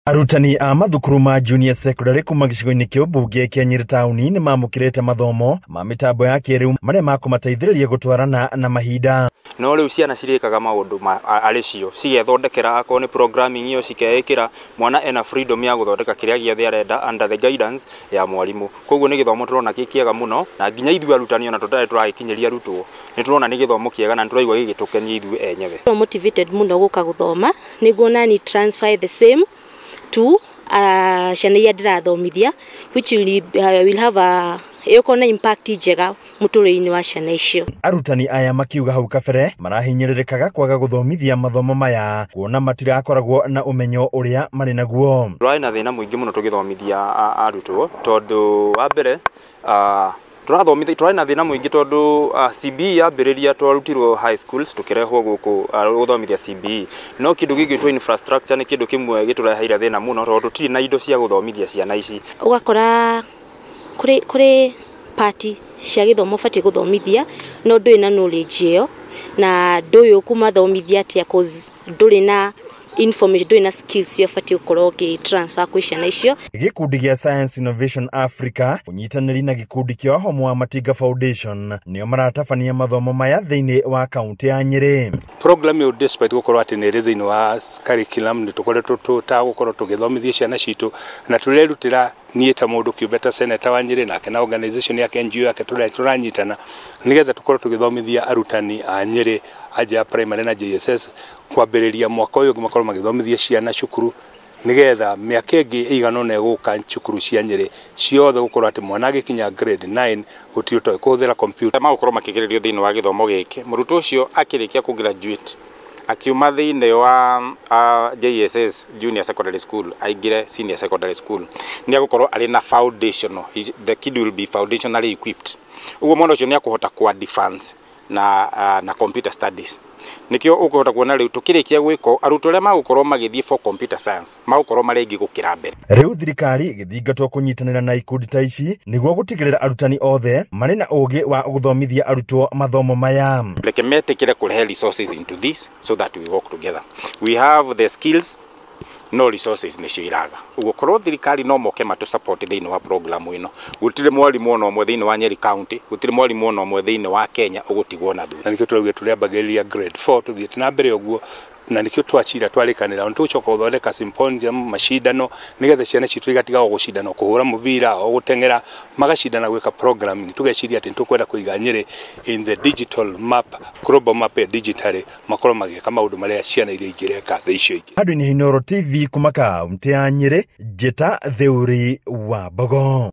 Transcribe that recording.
Arutani a mathukuru ma junior secondary kuma gĩcigo-inĩ kĩa ũmbunge kĩa Nyĩrĩ taũni nĩ mamũkĩrĩte mathomo ma mĩtambo ya kĩrĩu marĩa makũmateithĩrĩria gũtwarana na mahinda. No rĩu ciana cirĩkaga maũndũ arĩ cio cigethondekera, akorwo nĩ programming ĩyo cikeĩkĩra, mwana ena freedom ya gũthondeka kĩrĩa gĩothe arenda under the guidance ya mwarimũ. Koguo nĩ gĩthomo tũrona kĩ kĩega mũno, na nginya ithuĩ arutani ona tũtarĩ tũragĩkinyĩria arutwo nĩ tũrona nĩ gĩthomo kĩega na nĩ tũraigua gĩgĩtũkenia ithuĩ enyewe. Motivated mũno gũka gũthoma nĩguo nani transfer the same to ciana iria ndĩrathomithia, which will have a ĩgũkorwo na impact njega mũtũrĩre-inĩ wa ciana icio. Arutani aya makiuga hau kabere marahinyĩrĩrĩkaga kwaga gũthomithia mathomo maya kuona matirakoragwo na ũmenyo ũrĩa marĩ naguo. Tũrarĩ na thĩna mũingĩ mũno tũgĩthomithia arutwo tondũ wa mbere tũrathomithia tũrarĩ na thĩna mũingĩ tondũ CBE yambĩrĩria twarutirwo high schools tũkĩrehwo gũkũ gũthomithia CBE, no kĩndũ gĩgwĩtwo infrastructure nĩ kĩndũ kĩmwe gĩtũreheire thĩna mũno tondũ tũtirĩ na indo cia gũthomithia ciana ici. Ũgakora kũrĩ party cia gĩthomo ũbatiĩ gũthomithia no ndũrĩ na knowledge ĩyo na ndũĩ ũkũmathomithia atĩa cause ndũrĩ na information, ndũrĩ na skills iria ũbatiĩ gũkorwo ũgĩ transfer kwĩ ciana icio. Gĩkundi gĩa Science Innovation Africa ũnyitanĩri na gĩkundi kĩa Wahomu wa Matinga Foundation nĩo maratabania mathomo maya thĩinĩ wa kaunti ya Nyĩrĩ. Program ĩyo despite gũkorwo atĩ nĩ ĩrĩ thĩinĩ wa curriculum nĩ tũkoretwo tũtagũkorwo tũgĩthomithia ciana citũ na tũrerutĩra niĩ ta mũndũ kĩũmbe ta senator wa Nyĩrĩ nake na organization yake NGO yake tũranyitana nĩgetha tũkorwo tũgĩthomithia arutani a Nyĩrĩ anja primary na JSS kwambĩrĩria mwaka ũyũ makorwo magĩthomithia ciana cukuru nĩgetha mĩaka ĩngĩ ĩigana ũna ĩgũka cukuru cia Nyĩrĩ ciothe gũkorwo atĩ mwana agĩkinya grade 9 gũtirĩ ũtoĩ kũhũthĩra computer. Magũkorwo makĩgererio thĩinĩ wa gĩthomo gĩkĩ, mũrutwo ũcio akĩrĩkia kũ graduate akiuma thĩinĩ wa JSS Junior Secondary School aingĩre Senior Secondary School nĩ agũkorwo arĩ na foundational, the kid will be foundationally equipped. Ũguo mwana ũcio nĩ akũhota ku advance na computer studies. Nikio ũkũhota kuona rĩu tũkĩrĩkia gwĩka arutwo arĩa magũkorwo magĩthiĩ for computer science magũkorwo marĩ aingĩ gũkĩra mbere. Rĩu thirikari ĩgĩthingatwo kũnyitanĩra na ikundi ta ici nĩguo gũtigĩrĩra arutani othe marĩ na ũgĩ wa gũthomithia arutwo mathomo maya. Reke metĩkĩre kũrehe resources into this so that we work together. We have the skills, no resources nĩcio iraga. Ũguo korwo thirikari no moke matũ support thĩinĩ wa program ĩno, gũtirĩ mwarimũ ona ũmwe thĩinĩ wa Nyeri County, gũtirĩ mwarimũ ona ũmwe thĩinĩ wa Kenya ũgũtigwo na thutha. Na nĩkĩo tũraugire tũrĩambagĩrĩria grade 4 tũthiĩte na mbere ũguo, na nĩkĩo twacira twarĩkanĩra nĩ tũgũcoka gũthondeka symposium macindano nĩgetha ciana citũ igatiga o gũcindana kũhũra mũbira o gũteng'era, magacindana gwĩka programming. Tũgeciria atĩ nĩtũkwenda kũiga Nyĩrĩ in the digital map, global map ya digital, makorwo magĩka maũndũ marĩa ciana iria ingĩ ireka thĩ icio ingĩ. Andũ-inĩ Inooro TV kuma kaunti ya Nyĩrĩ, Njĩta Theuri wa Mbogo.